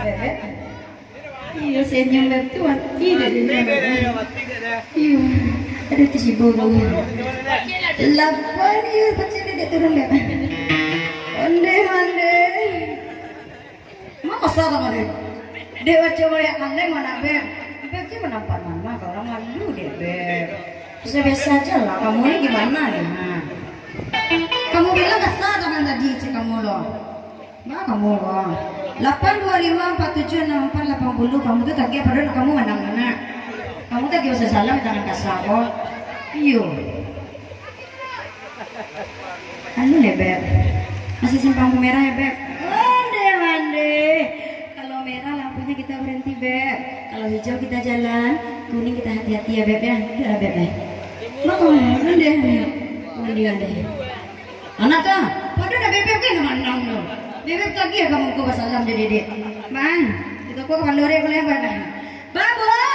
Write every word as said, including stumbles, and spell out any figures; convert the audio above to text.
Beb. Iyo, senyum Beb tu mati dah dia. Iyo, ada tu si burung. Lapan, iyo, pacik dia turun, Beb. Ondeh mandeh. Ma kasar sangaik deh. Dek baco baliak kaleng ma nak, Beb. Beb tu manampak mama ka urang malu dek, Beb. Biasa-biasa aja lah. Kamu ni gimana ni, ha? Kamu bilang kasar tangan tadi, cek kamu lo. Ma kamu lo. Lapan dua lima empat tujuh enam empat lapan puluh. Kamu tu tagiah padahal kamu manang, nak. Kamu tagiah usah salam tangan kasar ko. Iyo. Anu deh, Beb. Masih simpang merah ya, Beb? Ondeh mandeh. Kalau merah lampunya kita berhenti, Beb. Kalau hijau kita jalan, kuning kita hati-hati ya, Beb ya. Udah lah, Beb, eh. Bang, ondeh, ondeh. Ondeh, ondeh. Anak tu, pado nak Beb kan manang tu. Beb tagiah kamu ko basalam dek dedek. Bang, kita ko kapalo dek ko lebar dah. Babu!